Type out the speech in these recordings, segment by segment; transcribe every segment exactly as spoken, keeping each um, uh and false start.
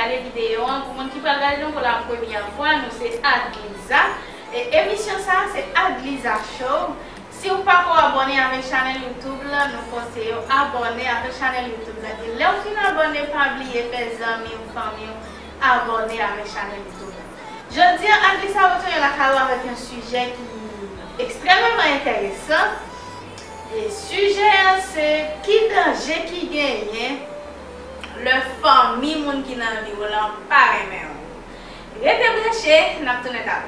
Gade videyo an, pou moun ki pral gade nou pou la premyè fwa, nou se Adliza. E emisyon sa a se Adliza Show. Si w pako abòne avèk chanèl YouTube la, nou konseye w abòne avèk chanèl YouTube la. E lè w fin abòne, pa bliye fè zanmi w, fanmi w abòne avèk chanèl YouTube la. Jodi a, Adliza retounen lakay ou avèk yon sijè ki ekstrèmeman enteresan. E sijè a se ki danje ki genyen lè fanmi moun ki nan vi w lan pa renmen w. Rete branche, n ap tounen talè.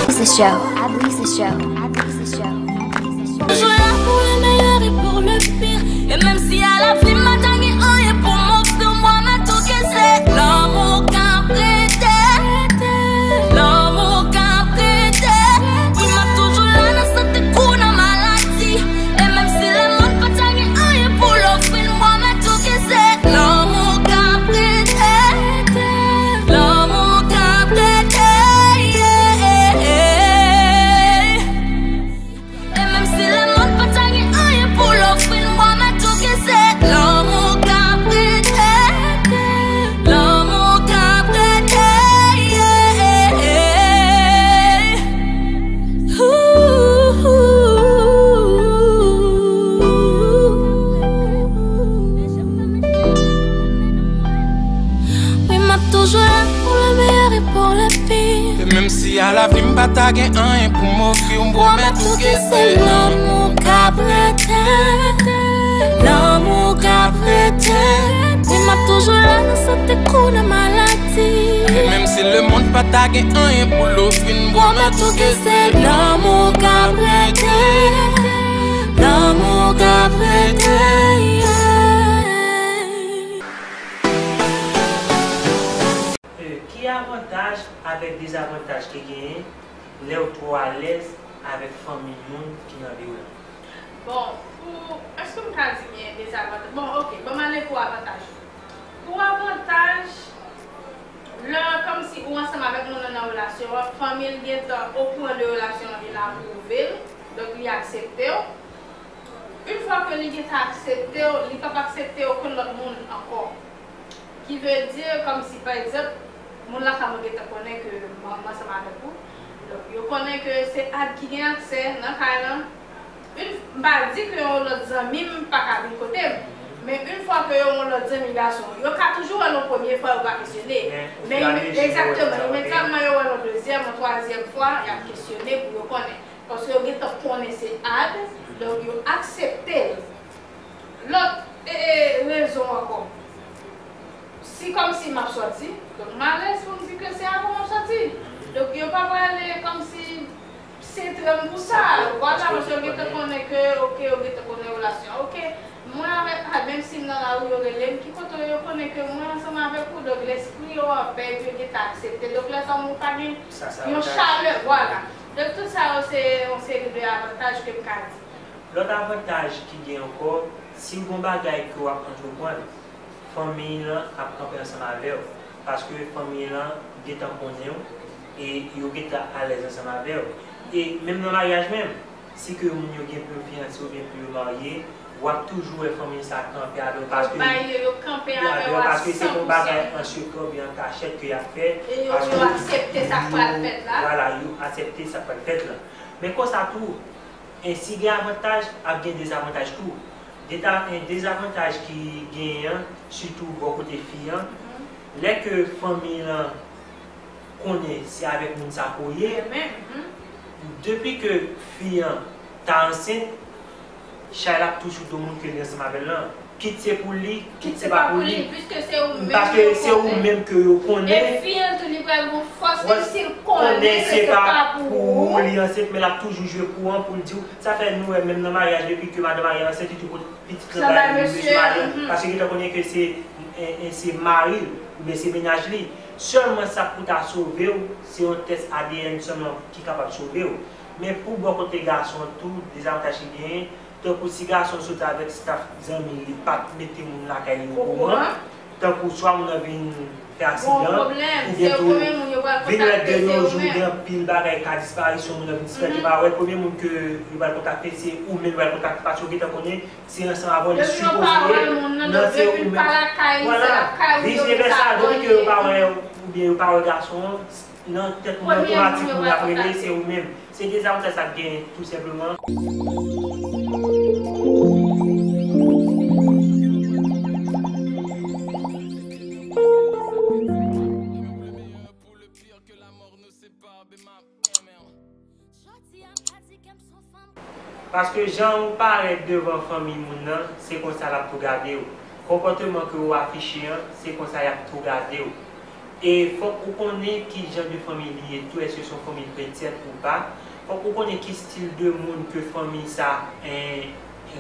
Lisa Show, Adliza Show, Adliza Show, Adliza Show. Toujours là pour le meilleur et pour le pire. E menm si a la fin m pa ta gen anyen pou m ofri w, m pwomèt ou ke se lanmou k ap rete. Lanmou k ap rete. Wi, m ap toujou la nan sante kou nan maladi. E menm si lemonn pa ta gen anyen pou l ofri n, m pwomèt ou ke se lanmou k ap rete. Lanmou k ap rete, yeah. E menm si lemonn pa ta gen anyen pou l ofri n, m pwomèt ou ke se lanmou k ap rete. Lanmou k ap rete, yeah. Ooh. Wi, m ap toujou la pour le meilleur et pour le pire. E menm si a la fin m pa ta gen anyen pou m ofri w, m pwomèt ou ke se lanmou k ap rete. Lanmou k ap rete. Wi, m ap toujou la nan sante kou nan maladi. E menm si lemonn pa ta gen anyen pou l ofri n, m pwomèt ou ke se lanmou k ap rete. Lanmou k ap rete, yeah. E, ki avantaj avèk dezavantaj ki genyen lè w twò alèz avèk fanmi moun ki nan vi w lan? Bon, pou, èske m ka di gen dezavantaj? Bon, oke, ban m ale pou avantaj yo. Pou avantaj, lè kòmsi ou ansanm avèk moun nan nan relasyon an, fanmi l gentan okouran de relasyon an, e l apwouve l, donk li aksepte w. Yon fwa ke li gentan aksepte w, li p ap aksepte okenn lòt moun ankò. Ki vle di, kòmsi, pa egzanp, moun lakay mwen gentan konnen ke m, m ansanm avèk ou. Donk, yo konnen ke se Ad ki gen aksè nan kay lan. Yon, m pa di ke yon lòt zanmi m pa ka vin kote m. Men yon fwa ke yon lòt zanmi gason, yo ka toujou wè l yon premye fwa, yo pa kesyone. Men, egzakteman, imedyatman yo wè l yon dezyèm, yon twazyèm fwa, y ap kesyone pou yo konnen. Paske yo gentan konnen se Ad, donk yo aksepte l. Lòt, e, e, rezon ankò. Si kòmsi m ap sòti, donk m alèz pou m di ke se avè w m ap sòti. Donk yo pa prale kòmsi sentre m pou sa. Vwala, paske yo gentan konnen ke, oke, yo gentan konnen relasyon an. Oke, mwen avèk Ad, menm si m nan lari, yo rele m, ki kote yo konnen ke mwen ansanm avèk ou, donk lespri yo an pè, epi yo gentan aksepte. Donk lè sa, mwen pa gen yon chalè, vwala. Donk tout sa yo se yon seri de avantaj ke m ka di. Lòt avantaj ki gen ankò, si w gen yon bagay ke w ap antreprann, fanmi lan ap kanpe ansanm avè w, paske fanmi lan gentan konnen w e yo gentan alèz ansanm avè w. E menm nan maryaj menm, si ke moun yo gen pou yo fiyanse oubyen pou yo marye, w ap toujou wè fanmi sa kanpe avè w, paske yo kanpe avè w, paske se pa yon bagay an sekrè oubyen an kachèt ke y ap fè, paske yo aksepte sa k pral fèt la. Vwala, yo aksepte sa k pral fèt la. Men konsa tou, e si gen avantaj, ap gen dezavantaj tou. Deta-, e dezavantaj ki genyen an, sitou bò kote fi an, lè ke fanmi lan konnen se avèk moun sa ke w ye, depi ke fi an ta ansent, chay la ap toujou do moun ke li ansanm avè l lan. Kit se pou li, kit se pa pou li. Piske se ou menm ke yo konnen. E fi an tou, li pral gon fòs, menm si l konnen se pa pou ou li ansent, men l ap toujou jwe kou an pou l di w. Sa fè nou wè, menm nan maryaj, depi ke madan marye ansent, li toujou pot pitit lan bay mesye marye an, paske li gentan konnen ke se, e, e, se mari l, oubyen se mennaj li. Sèlman sa k pou ta sove w, se yon tès A D N sèlman ki kapab sove w. Men pou bò kote gason an tou, dezavantaj ki genyen, tankou si gason soti avèk staff zanmi l, li pa t mete moun lakay li okouran, Tankou swa moun nan vin fè aksidan, oubyen tou vin wè de nos jours gen anpil bagay ka disparisyon, moun nan vin disparèt, yo pa wè, premye moun ke yo pral kontakte se ou menm, yo pral kontakte paske yo gentan konnen se ansanm avè w li sipoze ye, nan se ou menm. Vwala, vise vèsa, depi ke yo pa wè oubyen yo pa wè gason an, nan tèt moun otomatik moun ap rele se ou menm. Se dezavantaj sa k genyen tou senpleman. Paske jan ou parèt devan fanmi moun nan, se konsa l ap tou gade w. Konpòteman ke ou afiche an, se konsa y ap tou gade w. E fòk ou konnen ki jan de fanmi li ye tou, èske se yon fanmi kretyèn ou pa. Fòk ou konnen ki stil de moun ke fanmi sa, en,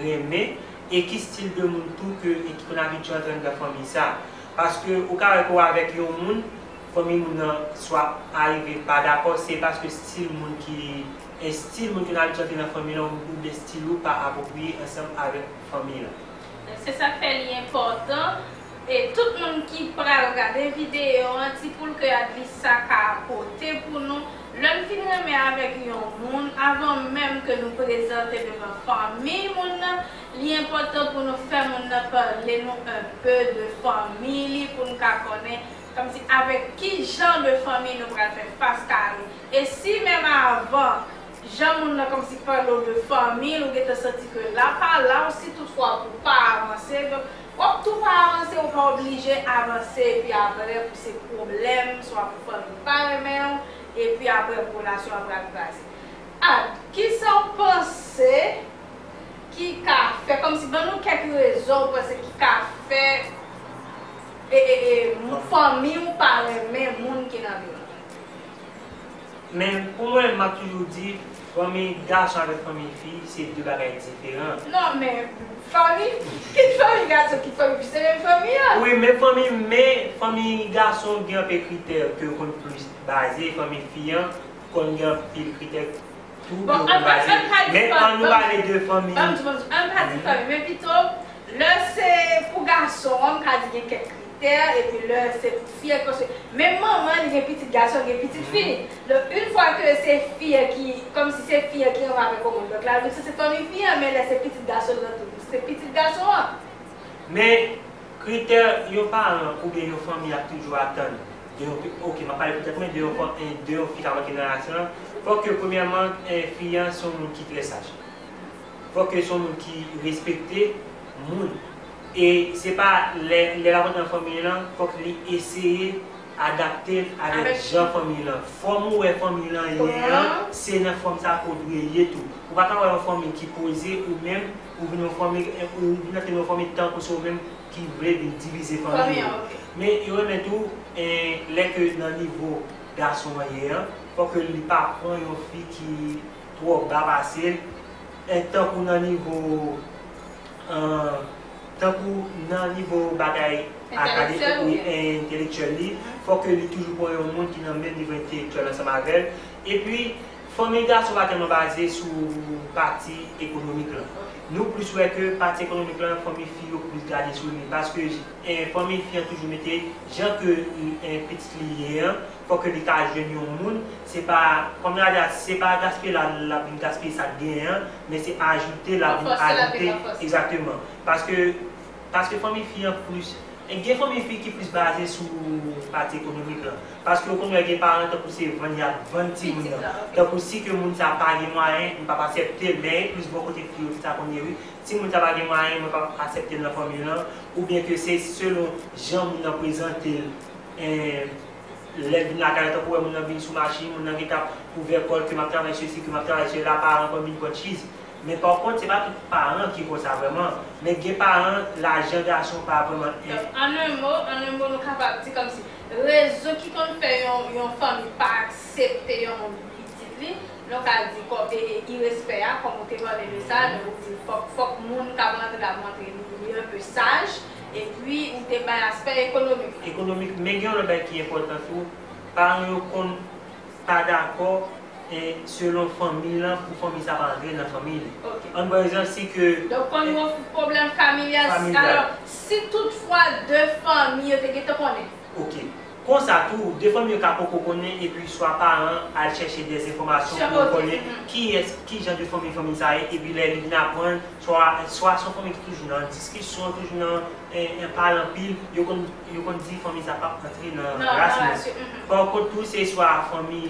renmen, e ki stil de moun tou ke, e ki konn abitye antre anndan fanmi sa. Paske ou ka wè ke w avèk yon moun, fanmi moun nan swa arive pa dakò, se paske stil moun ki, e stil moun ke n abitye antre nan fanmi lan, oubyen stil ou pa apwopriye ansanm avèk fanmi lan. Se sa k fè li enpòtan, e tout moun ki pral gade videyo an, ti poul kreyad li sa ka pote pou nou. Lè n fin renmen avèk yon moun, avan menm ke nou prezante devan fanmi moun nan, li enpòtan pou nou fè moun nan pale nou un peu de fanmi li, pou n ka konnen kòmsi avèk ki jan de fanmi nou pral fè fas kare. E si menm avan, jan moun nan kòmsi pale w de fanmi l, ou gentan santi ke la pa la, ou si toutfwa pou pa avanse, donk, w ap tou pa avanse, ou pa oblije avanse, epi apre pou se pwoblèm, swa pou fanmi pa renmen w, epi apre pou relasyon an pral kraze. Ad, kisa w panse ki ka fè, kòmsi ban nou kèk rezon ou panse ki ka fè, e, e, e, fanmi w pa renmen moun ki nan vi w? Men, pou mwen, m ap toujou di, fanmi gason avèk fanmi fi, se de bagay diferan. Non, men, fanmi, kit fanmi gason, kit fanmi fi, se menm fanmi an. Wi, men fanmi, men fanmi gason gen anpil kritè ke yo konn plis baze, fanmi fi an konn gen anpil kritè tou ke yo konn baze. Men ann nou pale de fanmi. Ban m di, ban m di, ann pa di fanmi, men pito, lè se pou gason an, m ka di gen kèk kritè, epi lè se pou fi an, paske menm manman li gen pitit gason, gen pitit fi. Donk, yon fwa ke se fi an ki, kòmsi se fi an ki renmen avèk yon moun, donk la, li se fanmi fi an, men lè se pitit gason l lan tou, se pitit gason an. Men, kritè yon paran oubyen yon fanmi ap toujou atann de yon, ok, m ap pale pou tèt mwen, de yon, de yon fi k ap antre nan relasyon an, fòk ke premyèman, eh, fi an se yon moun ki trè saj. Fòk ke se yon moun ki respekte moun. E se pa lè, lè l ap antre nan fanmi lan, fòk li eseye adapte l avèk jan fanmi lan. Fòm ou wè fanmi lan ye an, se nan fòm sa ke w dwe ye tou. Ou pa ka wè yon fanmi ki poze, ou menm, ou vin yon fanmi, ou vin antre nan yon fanmi tankou se ou menm ki vle vin divize fanmi yo. Men yo renmen tou, eh, lè ke nan nivo gason an ye an, fòk ke li pa pran yon fi ki twò ba pase l, eh, tankou nan nivo, eh, tankou nan nivo bagay akademik ou entelektyèl li, fòk ke li toujou pran yon moun ki nan menm nivo entelektyèl ansanm avè l. Epi, fanmi gason pa tèlman baze sou pati ekonomik lan. Nou plis wè ke pati ekonomik lan, fanmi fi yo plis gade sou li. Paske, eh, fanmi fi an toujou mete jan ke, eh, pitit li ye an, fòk ke li ka jwenn yon moun. Se pa, kòm n a di a, se pa gaspiye l ap vin gaspiye sa k genyen an, men se ajoute l ap vin ajoute. Egzakteman. Paske, paske fanmi fi an plis, e gen fanmi fi ki plis baze sou pati ekonomik lan. Paske ou konn wè gen paran tankou se vann y ap vann timoun nan. Tankou si ke moun sa pa gen mwayen, m p ap aksepte l, men e plis bò kote fi yo ki sa konn ye wi. Si moun sa pa gen mwayen, mwen p ap aksepte l nan fanmi lan, oubyen ke se selon jan moun nan prezante l, eh, lè l vin lakay la, tankou wè moun nan vin sou machin, moun nan gentan ap ouvè kò l ke m ap travay sesi, ke m ap travay sela, paran konn vin pran tchiz. Men pa kont, se pa tout paran ki konsa vrèman. Men gen paran, lajan gason pa vrèman. Donk, an un mot, an un mot, nou kapab di kòmsi rezon ki konn fè yon, yon fanmi pa aksepte yon moun pitit li, nou ka di kòm, e, e, irespè a, kòm ou te pale de sa, donk ou di fòk, fòk moun k ap rantre la pou antre li, li un peu saj, epi ou te bay aspè ekonomik. Ekonomik, men gen yon lòt bagay ki enpòtan tou, paran yo konn pa dakò E selon fanmi lan, pou fanmi sa pa antre nan fanmi li. Ok. Ann pran egzanp, si ke Donk, kon nou pwoblèm familyal, Familyal. Alò, si toutfwa de fanmi yo te gentan konnen. Ok. Konsa tou, de fanmi yo ka poko konnen, epi swa paran al chèche de enfòmasyon Syon pou yo ok, konnen mhm. Kiyès, ki jan de fanmi fanmi sa ye, epi lè li vin aprann, swa, swa se yon fanmi ki toujou nan diskisyon, toujou nan en, en pale anpil, yo konn, yo konn di fanmi sa p ap antre nan Nan ras nan mwen. Ras yo, mhm. Pa kont tou, se swa fanmi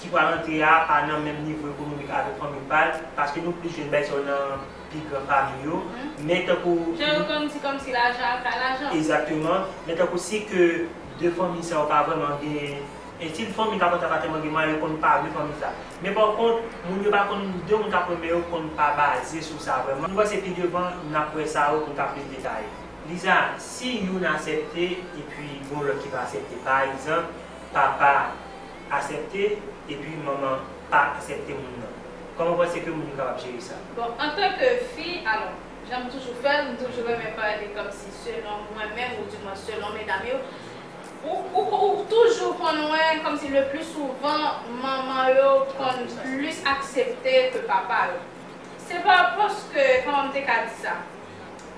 ki pral antre a pa nan menm nivo ekonomik avèk fanmi pa l, paske nou plis jwenn bagay sa yo nan pi gran fanmi yo. Men tankou Jan yo konn di kòmsi lajan al ka lajan. Egzakteman. Men tankou si ke de fanmi sa yo pa vrèman gen, e si fanmi k ap antre a pa tèlman gen mwayen, yo konn pa vle fanmi sa. Men pa kont, moun yo pa konn, de moun k ap renmen yo konn pa baze sou sa vrèman. Nou panse pi devan, n ap wè sa yo pou n ka plis detaye. Liza, si youn aksepte epi gon lòt ki pa aksepte, pa egzanp, papa aksepte epi manman pa aksepte moun nan, kòman w panse ke moun yo kapab jere sa? Bon, antanke fi, alò, jan m toujou fè l, m toujou renmen pale kòmsi selon mwen menm, oudimwen selon medam yo. Ou, ou, ou toujou konn wè kòmsi le pli souvan, manman yo konn plis aksepte ke papa yo. Se pa paske, kòman m te ka di sa?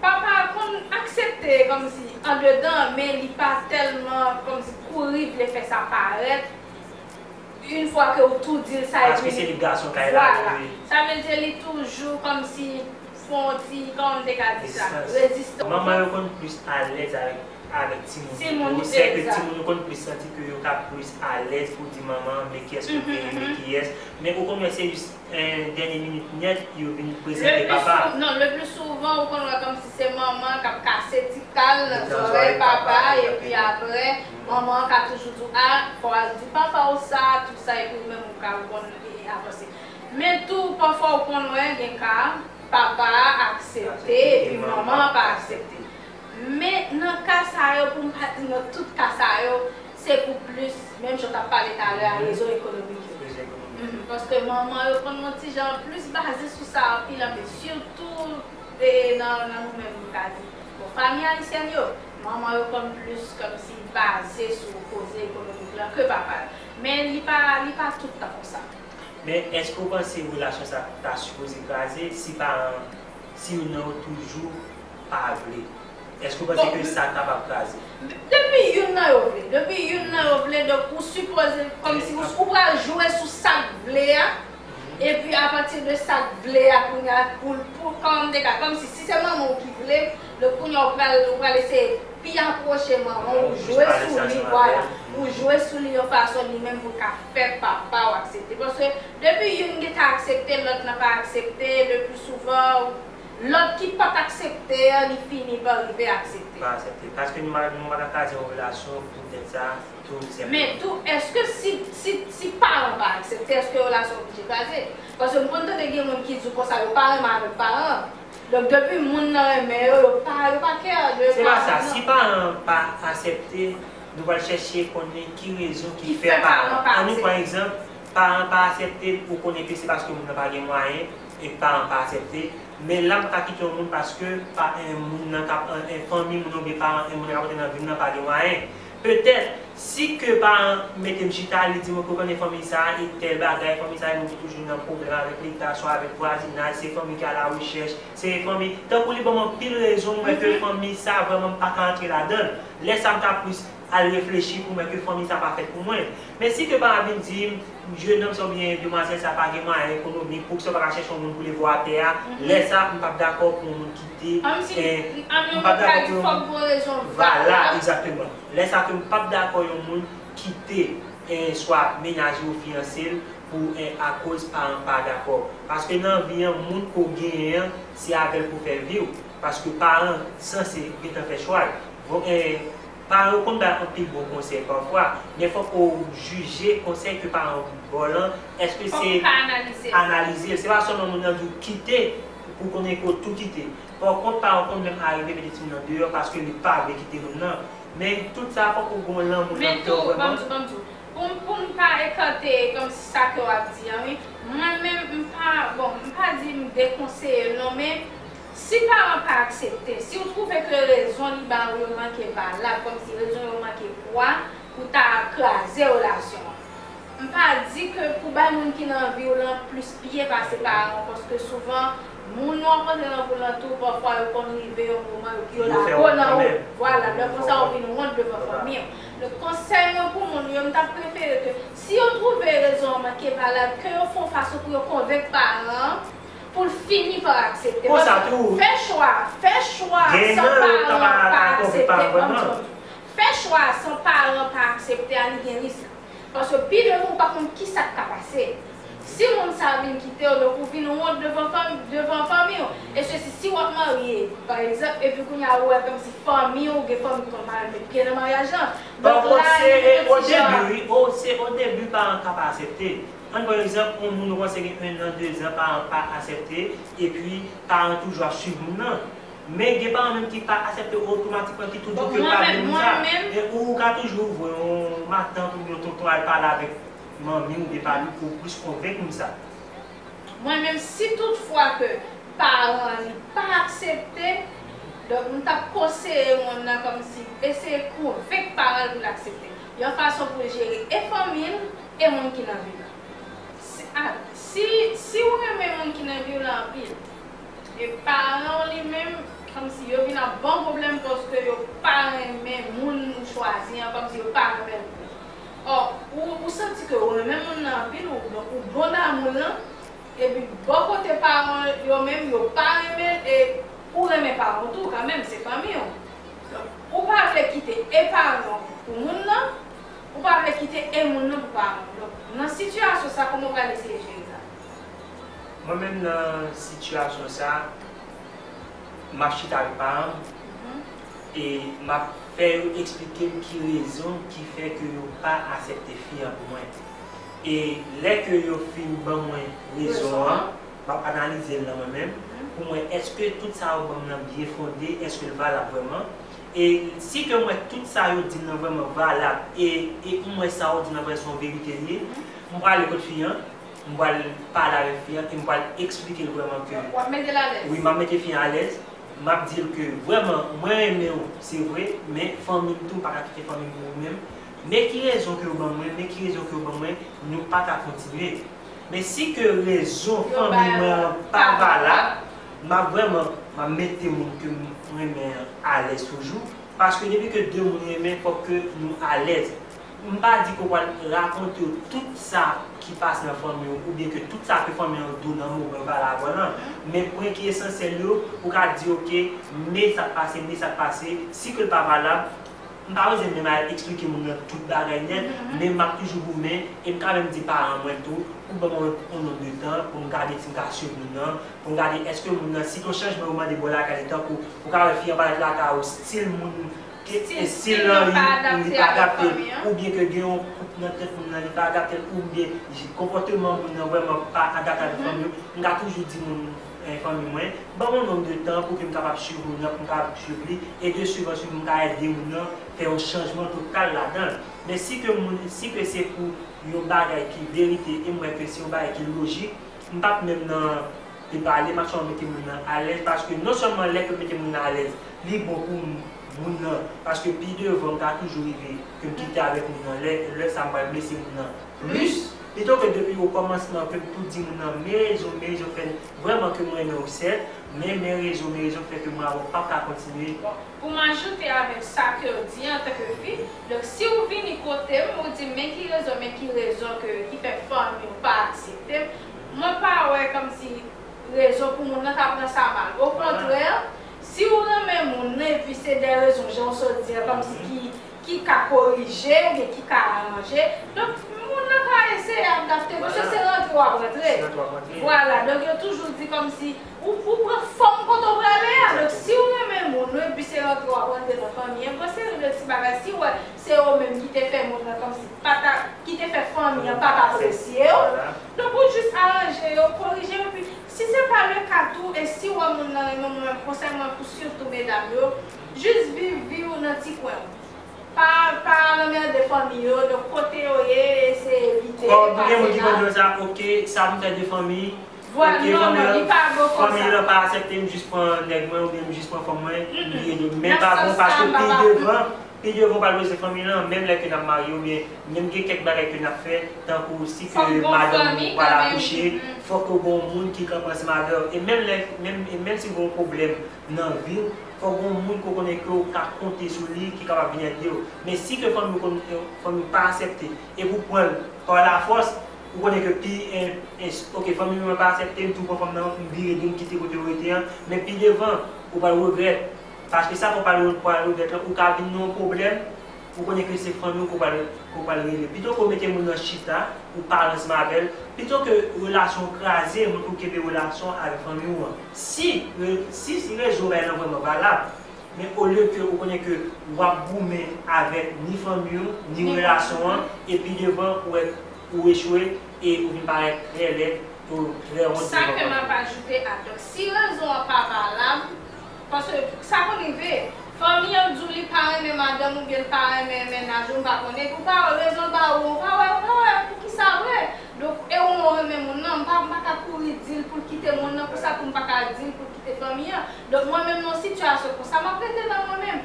Papa a konn aksepte kòmsi andedan, men li pa tèlman kòmsi kouri vle fè sa parèt. Yon fwa ke ou tou di l sa, Paske se li gason kay la, Vwala. Wi. Sa vle di li toujou kòmsi fè yon ti, kòman m te ka di sa? Rezistans. Rezistans. Manman yo konn plis alèz avèk, avèk timoun. Timoun, Yo sè ke egzak. Timoun yo konn plis santi ke yo ka plis alèz pou di manman, men kiyès ke w Mhm, vle, men mhm. Kiyès. Men ou konn wè se jis, eh, dènye minit nèt, yo vin Le prezante pli papa. sou, non, le pli souvan, ou konn wè kòmsi se manman k ap kase ti kal nan Nan zòrèy zòrèy papa, papa, epi apre, manman an ka toujou di w, a, fò w al di papa w sa, tout sa, epi ou menm ou ka, ou konn e, e avanse. Men tou, pafwa ou konn wè, gen ka, papa a aksepte, epi manman an pa aksepte. Men nan ka sa yo, pou m pa di nan tout ka sa yo, se pou plis, menm jan w t ap pale talè a, rezon ekonomik yo. Rezon ekonomik. Mhm, paske manman yo konn yon ti jan plis baze sou sa anpil, anpil. Sitou e, nan, nan nou menm, m ka di. Bon, fanmi ayisyèn yo, manman yo konn plis kòmsi baze sou koze ekonomik lan ke papa yo. Men li pa, li pa tout tan konsa. Men èske w panse relasyon sa ta sipoze kraze si paran, si youn nan yo toujou pa vle? Èske w panse Bon, ke sa kapab kraze? Depi youn nan yo vle, depi youn nan yo vle, donk ou sipoze, kòmsi ou, ou pral jwe sou sa k vle a, epi apati de sa k vle a, kounye a, pou, pou, kòman m te ka, kòmsi si se manman w ki vle, donk kounye a ou pral, ou pral eseye pi apwoche manman w, ou jwe sou li, vwala, ou jwe sou li yon fason li menm pou l ka fè papa w aksepte. Paske depi youn gentan aksepte, lòt lan pa aksepte, le pli souvan, lòt ki pa t aksepte an, li fini pa rive aksepte. Pa aksepte. Paske nou pa, nou pa ka kraze yon relasyon poutèt sa, tou senpleman. Men tou, èske si, si, si paran pa aksepte, èske relasyon oblije kraze? Paske m konn tande gen moun ki di w konsa, yo pa renmen avèk paran. Donk, depi moun nan renmen yo, yo pa, yo pa kè de paran. Se pa sa. Si paran pa aksepte, nou pral chèche konnen ki rezon ki fè paran. Ann nou pran egzanp, paran pa aksepte, ou konnen ke se paske moun nan pa gen mwayen e paran pa aksepte. Men la m ka kite yon moun paske pa, en, moun nan k ap, en, en, fanmi moun nan oubyen paran, en, moun nan k ap antre nan vi m nan pa gen mwayen. Petèt, si ke paran mete m chita, li di mwen ke w konnen fanmi sa a, e tèl bagay, fanmi sa a, nou toujou nan pwoblèm avèk Leta, swa avèk vwazinaj, se fanmi ki a la rechèch, se fanmi, tankou li ban m anpil rezon, m wè ke fanmi sa a, vrèman, m pa ka antre ladan l. Lè sa a, m ka plis al reflechi pou m wè ke fanmi sa a pa fèt pou mwen. Men si ke paran vin di m, jennonm sa oubyen demwazèl sa pa gen mwayen ekonomik, poukisa w pa ka chèche yon moun pou leve w atè a, lè sa a, m p ap dakò pou yon moun kite, Kòmsi, eh, an m nou p ap dakò ka di pou yon fòk gon rezon Vwala, valab. Egzakteman. Lè sa a ke m p ap dakò yon moun kite, eh, swa mennaj li ou fiyanse l pou, eh, akoz paran pa dakò. Paske nan vi an, moun ke w genyen an, se avè l pou w fè vi w. Paske paran sanse gentan fè chwa l. Bon, eh, paran yo konn bay anpil bon konsèy pafwa, men fòk ou jije konsèy ke paran yo ba w lan, èske se Fòk ou ka analize. Analize l. Se pa sèlman moun nan di w kite, pou konnen ke w tou kite. Pafwa, paran yo konn menm arive mete timoun nan deyò paske li pa vle kite moun nan. Men tout sa, fòk ou gon lanmou nan kè w vrèman. Men tou, ban m di w, ban m di w. Pou m, pou m pa ekante kòmsi sa ke w ap di an, wi. Mwen menm, m pa, bon, m pa di m dekonseye l non, men si paran pa aksepte, si w twouve ke rezon li ba w yo manke valab, kòmsi rezon yo manke pwa pou ta kraze relasyon an, M pa di ke pou bay moun ki nan vi w lan plis pye pase paran w, paske souvan, moun w rankontre nan vi w lan tou, pafwa yo konn rive yon moman, yo, yo lago nan ou. Vwala, lè konsa, ou vin wont devan fanmi w. Donk, konsèy mwen pou moun yo, m t ap prefere ke si yo twouve rezon an manke valab, ke yo fè yon fason pou yo konvenk paran an pou l fini pa aksepte. Konsa tou. Fè chwa, fè chwa san paran pa aksepte. Fè chwa san paran pa aksepte a, li gen risk. Paske pi devan ou pa konn kisa k ka pase. Si moun sa vin kite w, donk ou vin wont devan fanm, devan fanmi w. E sesi, si w ap marye, pa egzanp, epi kounye a ou wè kòmsi fanmi w, gen fanmi ki konn pa renmen pye nan maryaj lan. Donk la, li gen ti jan. Wi, o, se o debi paran ka pa aksepte. Ann pran egzanp, yon moun ou panse gen en an, de zan, paran pa aksepte, epi paran toujou ap swiv moun nan. Men gen paran menm ki pa aksepte otomatikman, ki tou di ke yo pa vle moun sa. E ou, ou ka toujou voye yon matant oubyen yon tonton al pale avèk manmi oubyen papi pou plis konvenk moun sa. Mwen menm, si tout fwa ke paran li pa aksepte, donk m t ap konseye moun nan kòmsi eseye konvenk paran l pou l aksepte. Yon fason pou l jere e fanmi l e moun ki nan vi l. Si, a, si, si w renmen moun ki nan vi w la anpil, e paran w li menm, kòmsi yo vin ap ban w pwoblèm paske yo pa renmen moun ou chwazi an, kòmsi yo pa renmen l. Ò, ou, ou santi ke ou renmen moun nan anpil, ou, donk ou bon nan moun nan, epi bò kote paran yo menm, yo pa renmen l, e ou renmen paran w tou, kanmenm, se fanmi w. Donk, ou pa vle kite e paran w pou moun nan, ou pa vle kite e moun nan pou paran w. Donk, nan sitiyasyon sa, kòman w pral eseye jere sa? Mwen menm nan sitiyasyon sa, m ap chita avèk paran m e m ap fè yo eksplike m ki rezon ki fè ke yo pa aksepte fi an pou mwen. E lè ke yo fin ban mwen rezon an, m ap analize l nan mwen menm pou m wè èske tout sa yo ban m nan byen fonde, èske l valab vrèman. E si ke m wè tout sa yo di m nan vrèman valab e, e m wè sa yo di m nan vrèman se yon verite li ye, m prale kot fi an, m pral pale avèk fi an e m pral eksplike l vrèman ke. W ap mete l alèz? Wi, m ap mete fi an alèz. M ap di l ke vrèman, mwen renmen w, se vre, men fanmi m tou, m pa ka kite fanmi m pou ou menm. Men ki rezon ke w ban mwen, men ki rezon ke w ban mwen, nou pa ka kontinye. Men si ke rezon fanmi mwen an pa valab, m ap vrèman, m ap mete moun ke m renmen an alèz toujou. Paske depi ke de moun renmen, fòk ke nou alèz. M pa di ke w pral rakonte yo tout sa ki pase nan fanmi w, oubyen ke tout sa ke fanmi an di w nan moman w pale avè l lan, men pwen ki esansyèl yo, ou ka di, oke, men sa k pase, men sa k pase, si ke l pa valab, m pa bezwen menm al eksplike moun nan tout bagay nèt, men m ap toujou goumen, e m ka menm di paran mwen tou, pou ban mwen yon nonm de tan, pou m gade si m ka swiv moun nan, pou m gade èske moun nan, si gen yon chanjman yo mande bò lakay li, tankou, ou ka wè fi an parèt lakay ou, stil moun, ke, stil lan, li, li pa adapte l, oubyen ke gen yon koup nan tèt moun nan, li pa adapte l, oubyen konpòteman moun nan vrèman pa adapte avèk fanmi yo, m ka toujou di moun, eh, fanmi mwen, ban mwen yon nonm de tan pou ke m kapab swiv moun nan, pou m kapab swiv li, e de swiv an swiv, m ka ede moun nan fè yon chanjman total ladan l. Men si ke moun, si ke se pou yon bagay ki verite, e m wè ke se yon bagay ki lojik, m p ap menm nan te pale, m ap sèlman mete moun nan alèz, paske non sèlman lè ke m mete moun nan alèz, li bon pou m, moun nan, paske pi devan, m ka toujou rive ke m kite avèk moun nan, lè, lè sa m pral blese moun nan plis, pito ke depi okòmansman ke m tou di moun nan, men rezon, men rezon fè vrèman ke m renmen w, sèt, men, men rezon, men rezon fè ke mwen avè w p ap ka kontinye. Pou m ajoute avèk sa ke w di antanke fi, donk, si w vini kote m, ou di m, men ki rezon, men ki rezon ke, ki fè fanmi w pa aksepte m, mwen pa wè kòmsi rezon pou moun nan ta pran sa mal. Okontrè, si w renmen moun nan, epi se de rezon, jan w sot di an, kòmsi ki, ki ka korije, oubyen ki ka aranje, donk, moun nan ka eseye adapte, paske se rantre w ap rantre. Vwala, donk, yo toujou di kòmsi ou, ou pran fòm kote w prale a. Donk, si w renmen moun ou, epi se rantre w ap rantre nan fanmi an, gon seri de ti bagay, si w wè se yo menm ki te fè moun nan kòmsi pa ta, ki te fè fanmi an pa t apresye w, donk, ou jis aranje yo, korije yo, epi si se pa le ka tou, e si w wè moun nan renmen moun nan, konsèy mwen pou sitou medam yo, jis viv vi w nan ti kwen w. Pa, pa al anmède fanmi yo, donk kote yo ye, eseye evite, pase la. Gen moun ki konn di sa, oke, sa m fè de fanmi, vwala, oke, non, fanmi non, an, li pa bon konsa. Fanmi an pa aksepte m, jis pran nèg mwen oubyen m jis pran fanm mwen, li ede m. Men pa bon paske pi devan, Pi devan w pral wè se fanmi lan, menm lè ke n ap marye oubyen menm gen kèk bagay ke n ap fè, tankou si ke madanm ou pral akouche, fòk ke w gen yon moun ki kanpe ansanm avè w. E menm lè, menm, e menm si w gen yon pwoblèm nan vi w, fòk gen yon moun ke w konnen ke w ka konte sou li, ki kapab vin ede w. Men si ke fanmi w konn, fanmi w pa aksepte, epi w pran l pa lafòs, ou konnen ke pi, en, en, ok, fanmi mwen pa aksepte m, tou pran fanm nan, m vire di m kite kote w rete an, men pi devan, ou pral regrèt. Paske sa fè w pral, pral regrèt lan, ou ka vin nan yon pwoblèm, ou konnen ke se fanmi w ke w pral, ke w pral rele. Pito ke w mete moun nan chita, ou pale ansanm avè l, pito ke relasyon w kraze, montre w kenbe relasyon avèk fanmi w an. Si, re- si, si rezo w bay lan vrèman valab, men olye ke ou konnen ke w ap goumen avèk ni fanmi w, ni relasyon an, epi devan ou wè ou echwe e ou vin parèt trè lèd, ou trè wont devan fanmi w. Sa ke m ap ajoute a, donk, si rezon an pa valab, paske sa konn rive, fanmi an di w li pa renmen madanm oubyen li pa renmen mennaj ou, m pa konnen, ou pa wè rezon l ba ou, ou pa wè, ou pa wè poukisa vre. Donk, e ou menm ou renmen moun nan, m pa, m pa ka kouri di l pou l kite moun nan, konsa tou m pa ka di l pou l kite fanmi an. Donk, mwen menm nan yon sitiyasyon konsa, m ap rete nan mwen menm.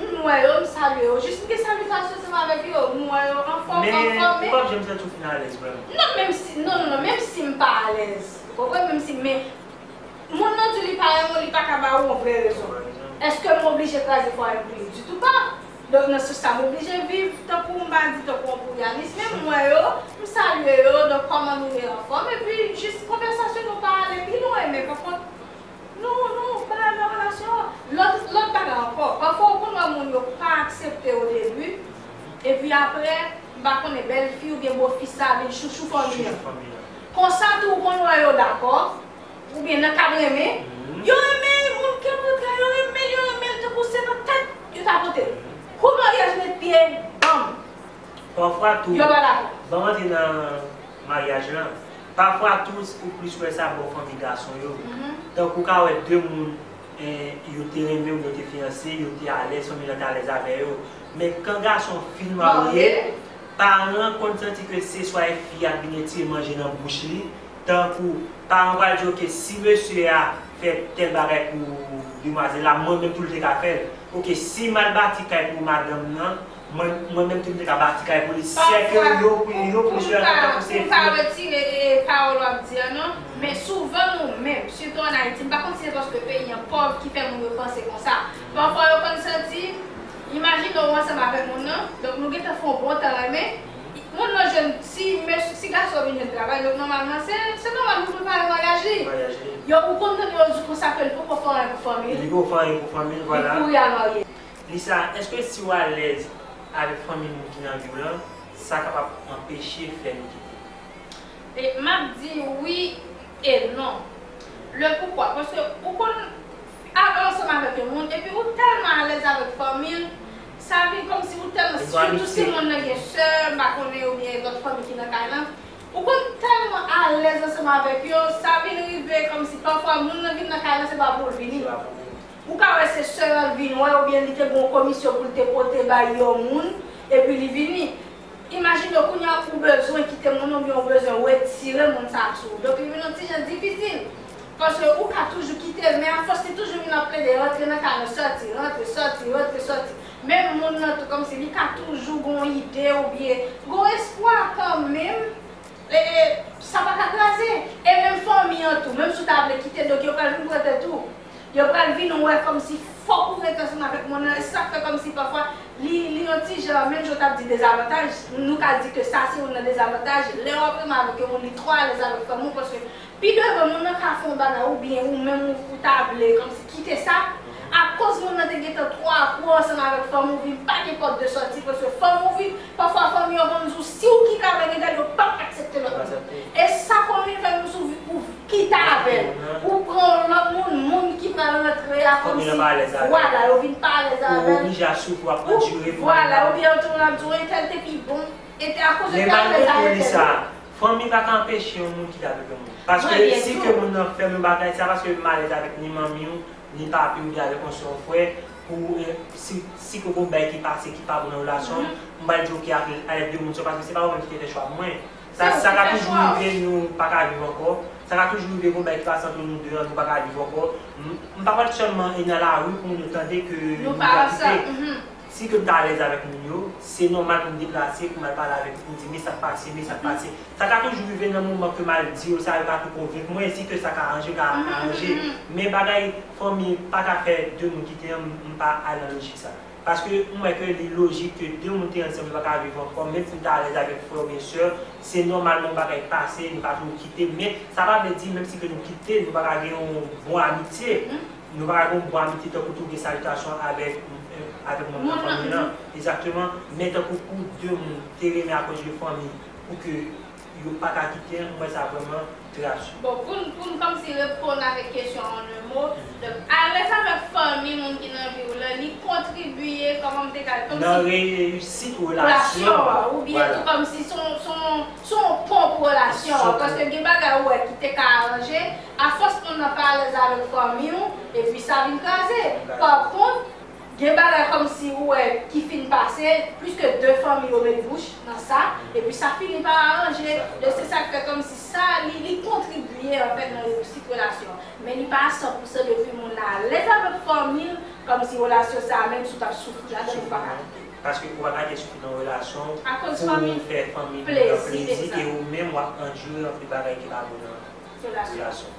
M wè yo, m salye yo. Jis m gen salitasyon ansanm avèk yo. M wè yo anfòm, anfòme. Men ou p ap janm santi w fin alèz vrèman. Non, menm si, non, non, non, menm si m pa alèz. Ou konprann? Menm si, men, moun nan di li pa renmen w, li pa ka ba ou yon vrè rezon. Èske m oblije kraze fwaye m pou li? Ditou pa. Donk, nan sans sa, m oblije viv tankou m pa di tankou yon poulyanis. Men m wè yo, m salye yo, donk kòman nou ye, anfòm. Epi, jis konvèsasyon nou pa ale pi lwen, men pa kont, nou, nou bay nan relasyon an. Lòt, lòt bagay ankò, pafwa ou konn wè moun yo pa aksepte o debi, epi apre, m pa konnen, bèlfi oubyen bofi sa vin chouchou fanmi an. Konsa tou, ou konn wè yo dakò, oubyen nan kad renmen, yo renmen moun ke kontrè, yo renmen l, yo renmen l tankou se nan tèt yo ta pote l. Kou maryaj met pye, banm! Pafwa tou, yo pa dakò. Ban m antre nan maryaj lan. Pafwa tou, ou plis wè sa bò fanmi gason yo. Tankou w ka wè de moun, eh, yo te renmen w, yo te fiyanse, yo te alèz, fanmi lan te alèz avè yo. Men kan gason fin marye, paran an konn santi ke se swa e fi a k vin retire manje nan bouch li, tankou paran an pral di, ok, si mesye a fè tèl bagay pou demwazèl la, mwen menm tou li te ka fè l. Ok, si m al bati kay pou madanm nan, mwen, mwen menm tou m te ka bati kay pou li. Sèke yo, yo plis wè tankou se fi. Pou m pa retire, eh, pawòl w ap di an non, men souvan nou menm, sitou ann Ayiti, m pa konn si se paske peyi an pòv ki fè moun yo panse konsa. Pafwa yo konn santi, imajine w ansanm avèk moun nan, donk nou gentan fè yon bon tan renmen, moun nan jwenn, si mesye, si gason vin jwenn travay, donk nòmalman se, se nòmal pou l prepare maryaj li. Yo, ou konn tande yo di konsa ke l poko fè anyen pou fanmi l. Li poko fè anyen pou fanmi l, vwala. Li kouri al marye. Lisa, èske si w alèz avèk fanmi moun ki nan vi w lan, sa kapab anpeche fè nou kite? E m ap di wi e non. Le poukwa? Paske ou konn ale ansanm avèk yon moun, epi ou tèlman alèz avèk fanmi l, sa vin kòmsi ou tèlman, sitou si moun nan gen sè, m pa konnen, oubyen lòt fanmi ki nan kay lan, ou konn tèlman alèz ansanm avèk yo, sa vin rive kòmsi pafwa moun nan vin nan kay lan, se pa pou l vini. Ou ka wè se sè an l vin wè, oubyen li te gen yon komisyon pou l te pote bay yon moun, epi li vini. Imajine w kounye a ou bezwen kite moun nan, oubyen ou bezwen retire moun sa a sou ou. Donk, li vin yon ti jan difisil. Paske ou ka toujou kite l, men afòs li toujou vin ap plede rantre nan kay lan, sòti, rantre, sòti, rantre, sòti. Menm moun nan tou, kòmsi li ka toujou gen yon ide oubyen gen yon espwa kanmenm. E, e, sa pa ka kraze. E menm fanmi an tou, menm si w ta vle kite, donk yo pral vin pran tèt ou. Yo pral vin wè kòmsi fòk ou ret ansanm avèk moun nan. E se sa k fè kòmsi pafwa li, li yon ti jan, menm jan w t ap di dezavantaj, nou ka di ke sa se youn nan dezavantaj. Lè w ap renmen avèk yon moun, li twò alèz avèk fanmi w, paske pi devan, moun nan ka fè yon bagay, oubyen ou menm ou, ou ta vle kòmsi kite sa, akoz moun nan te gentan twò akwo ansanm avèk fanmi w, vin pa gen pòt de sòti, paske fanmi w vin, pafwa fanmi yo konn di w, si w ki ka bay nèg la, yo p ap aksepte lòt moun. E sa konn rive nou sou vi, ou kite avè l, ou pran yon lòt moun, moun ki pral rantre a kòmsi, vwala, yo vin pa alèz avè l. Ou oblije ap soufri, w ap andire pou moun nan. Vwala, oubyen yo toujou ap di w, entèl te pi bon. E te akoz yo te alèz avèk tèl moun. Fanmi pa ka anpeche yon moun kite avèk yon moun. Paske si ke moun nan fè m yon bagay, se pa paske m alèz avèk ni manmi w, ni papi w, oubyen avèk yon sè, yon frè, pou, eh, si, si ke gon bagay ki pase, ki pa bon nan relasyon, m pral di ok ak, avèk de moun sa, paske se pa ou menm ki te fè chwa pou mwen. Sa, sa ka toujou rive, nou pa ka viv ankò. Sa ka toujou rive, gon bagay ki pase ant nou de an, nou pa ka viv ankò. M, m pa pral sèlman e nan lari pou nou tande ke nou pa kite. Si ke m ta alèz avèk moun yo, se nòmal pou m deplase, pou m al pale avèk yo, pou m di, men sa k pase, men sa k pase. Sa ka toujou rive nan moman ke m al di yo sa, yo ka tou konvenk mwen, si ke sa ka aranje, ka aranje. Men bagay fanmi pa ka fè de moun kite, m, m pa al nan lojik sa. Paske m wè ke li lojik ke de moun te ansanm, yo pa ka viv ankò, menm si m ta alèz avèk frè oubyen sè, se nòmal yon bagay pase, nou ka toujou kite, men sa pa vle di menm si ke nou kite, nou pa ka gen yon bon amitye. Nou pa ka gen yon bon amitye tankou tou gen salitasyon avèk, avèk manm nan fanmi an. Egzakteman. Men tankou pou de moun te renmen akoz de fanmi, pou ke yo pa ka kite, m wè sa vrèman trajik. Bon, pou n, pou n kòmsi reponn avèk kesyon an en un mot, donk, alèz avèk fanmi moun ki nan vi w lan, li kontribye, kòman m te ka, kòmsi nan reyisit relasyon an, oubyen tou kòmsi se yon, se yon, se yon pon pou relasyon an, paske gen bagay ou wè ki te ka aranje, afòs moun nan pa alèz avèk fanmi w, epi sa vin kraze. Pa kont, gen bagay kòmsi ou wè ki fin pase, plis ke de fanmi yo met bouch nan sa, epi sa fini pa aranje. Donk, se sa k fè kòmsi sa, li, li kontribye, anfèt, nan reyisit relasyon an. Men li pa a san pou san depi moun nan alèz avèk fanmi l, kòmsi relasyon sa a, menm si w t ap soufri ladan l, ou pa ka kite. Paske ou pa ka te soufri nan relasyon pou fè fanmi l plezi, e ou menm w ap andire anpil bagay ki pa bon nan relasyon.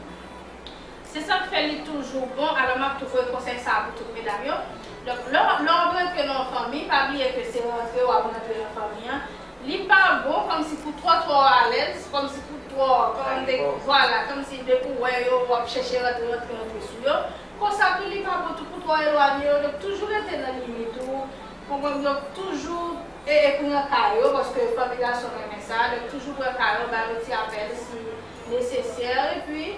Se sa k fè li toujou bon, alò m ap tou voye konsèy sa a pou tout medam yo. Donk, lè w, lè w ap rantre nan yon fanmi, pa bliye ke se rantre w ap rantre nan fanmi an. Li pa bon kòmsi pou twò, twò alèz, kòmsi pou twò, kòm de, vwala, kòmsi depi w wè yo, w ap chèche rantre, rantre, rantre sou yo. Konsa tou, li pa bon tou pou twò elwanye yo. Donk, toujou rete nan limit ou. Konprann? Donk, toujou e, e pran ka yo, paske fanmi gason renmen sa. Donk, toujou pran ka yo, ba yo ti apèl si nesesè. Epi,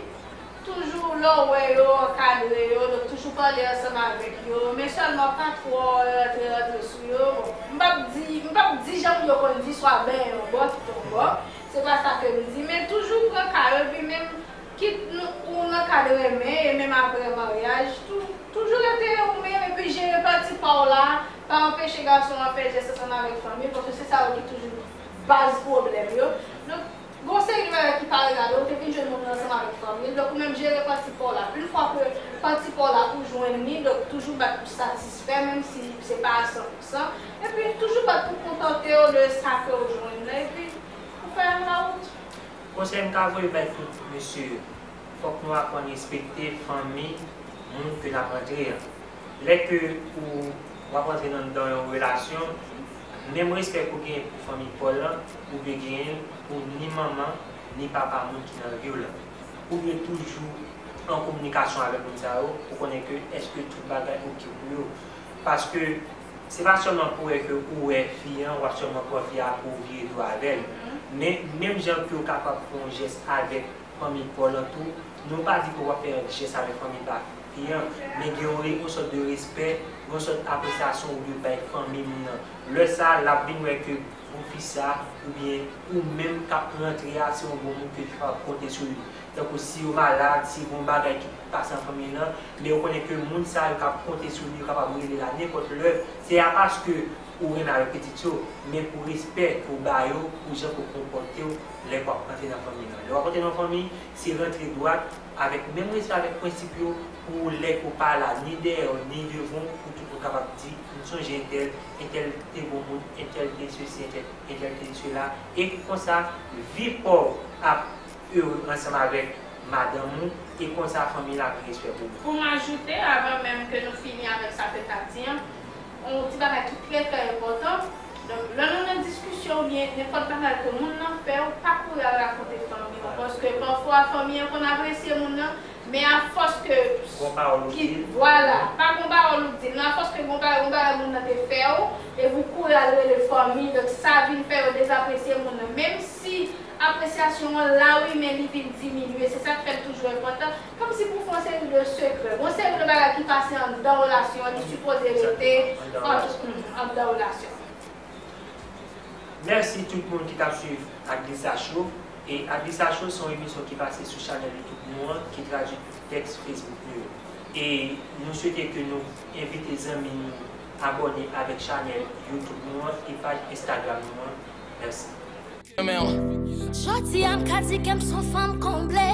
toujou, lè w wè yo, ankadre yo, donk toujou pale ansanm avèk yo, men sèlman pa twò rantre, rantre sou yo. Bon, m p ap di, m p ap di jan moun yo konn di, swa benyen yon bò, kite yon bò, se pa sa ke m di, men toujou pran ka yo, epi menm, kit nou, ou nan kad renmen, e menm apre maryaj, tou, toujou rete ou menm, epi jere pati pa w la, pa anpeche gason an fè jès ansanm avèk fanmi l, paske se sa yo ki toujou baz pwoblèm yo. Donk, gon seri de bagay ki pa regade w, ou te vin jwenn moun nan ansanm avèk fanmi l, donk ou menm jere pati pa w la. Yon fwa ke pati pa w la ou jwenn li, donk toujou bat pou satisfè, menm si se pa a san pou san. Epi toujou bat pou kontante w de sa ke w jwenn nan, epi pou fè yon lawout. Konsèy m ka voye bay tout mesye yo, fòk nou aprann respekte fanmi moun ke n ap rantre an. Lè ke ou, w ap rantre nan, nan yon relasyon, menm respè ke w genyen pou fanmi pa w lan, ou dwe genyen l pou ni manman, ni papa moun ki nan vi w lan. Ou dwe toujou an kominikasyon avèk moun sa yo, pou konnen ke èske tout bagay oke pou yo. Paske se pa sèlman pou wè ke ou wè fi an, w ap sèlman pran fi a pou w vire do avè l. Men, menm jan ke w kapab fè yon jès avèk fanmi pa w lan tou, nou pa di ke w ap fè yon jès avèk fanmi pa fi an, men gen yon re-, yon sòt de respè, yon sòt apresyasyon ou dwe bay fanmi moun nan. Lè sa a, l ap vin wè ke bon fi sa, oubyen ou menm k ap rantre a, se yon bon moun ke w kapab konte sou li. Tankou si yo malad, si gen yon bagay ki pase nan fanmi lan, men yo konnen ke moun sa yo k ap konte sou li, yo kapab rele l a nenpòt lè. Se pa paske ou renmen avèk pitit yo, men pou respè ke w ba yo, pou jan ke w konpòte w lè ke w ap rantre nan fanmi lan. Lè w ap rantre nan fanmi, se rantre dwat, avèk menm respè, avèk prensip yo, pou lè ke w pa la, ni dèyè w, ni devan w, pou tout moun kapab di, m sonje entèl, entèl te bon moun, entèl te sesi, entèl, entèl te sela, e konsa, vi pa w ap ere ansanm avèk madanm ou, e konsa fanmi la gen respè pou ou. Pou m ajoute, avan menm ke nou fini avèk sa ke w t ap di an, yon ti bagay ki trè, trè enpòtan. Donk, lè nou nan diskisyon oubyen nenpòt bagay ke moun nan fè w, pa kouri al rakonte fanmi w, paske pafwa fanmi an konn apresye moun nan, men afòs ke, gon pawòl ou di l, vwala, pa gon pawòl ou di l, men afòs ke gon bagay, gon bagay moun nan te fè w, epi w kouri al rele fanmi, donk sa vin fè yo dezapresye moun nan. Menm si apresyasyon an la wi, men li vin diminye. Se sa k fè l toujou enpòtan. Kòmsi pou fè yon seri de sekrè. Gon seri de bagay ki pase anndan relasyon an, li sipoze rete ant, anndan relasyon an. Mèsi tout moun ki t ap swiv Adlisa Show. E Adlisa Show se yon emisyon ki pase sou chanèl YouTube nou an, ki tradui tout tèks Facebook nou yo. E nou swete ke nou envite zanmi nou abòne avèk chanèl YouTube nou an e paj Instagram nou an. Mèsi. Jodi a m ka di ke m se yon fanm konble.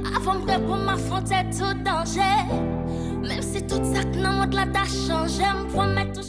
Avan m reponn, m afwonte tout danje. Menm si tout sa k nan mond la ta chanje, m pwomèt ou